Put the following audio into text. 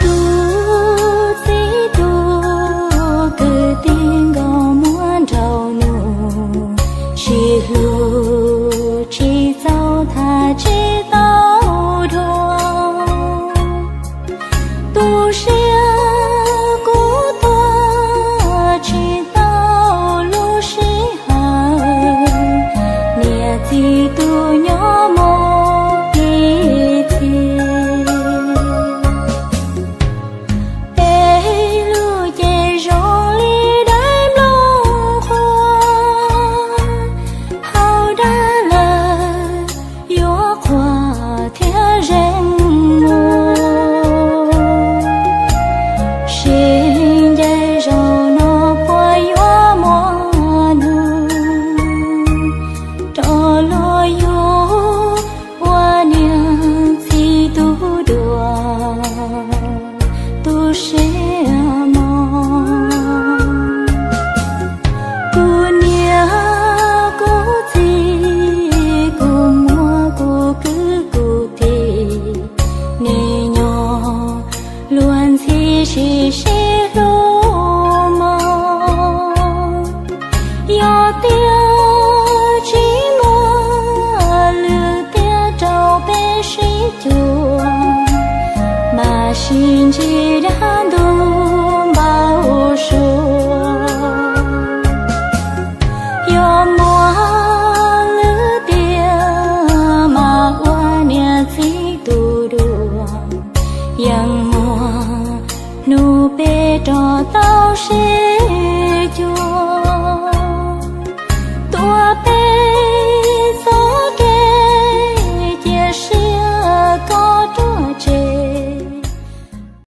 Tus txiv tus kwv tij nkauj muam nraug nus, sib hlub tsis txaus tham tsis tau dua. Tu siab kuv tuag tsis tau lub sij hawm, niam txiv tus nyob mus ib txhis. Peb lub cev zoo li daim nplooj qhuav, hauv dab laug yuav qhuav thiab zeeg mus. Sib ncaim zaum no puas yuav muaj nus rov luag yug ua niam txiv tub dua, tu siab mog. Kuv niam kuv txiv, kuv muam kuv kwv kuv tij, nej nyob luag ntxhi sim sib hlub mog. Yog tias tsis muaj lwm tiam rau peb sib cuag, mas sib ntsib dab ntub npau suav. Yog muaj lwm tiam mas ua niam txiv tub dua, yeej muaj hnub peb rov tau sib cuag. Tuav peb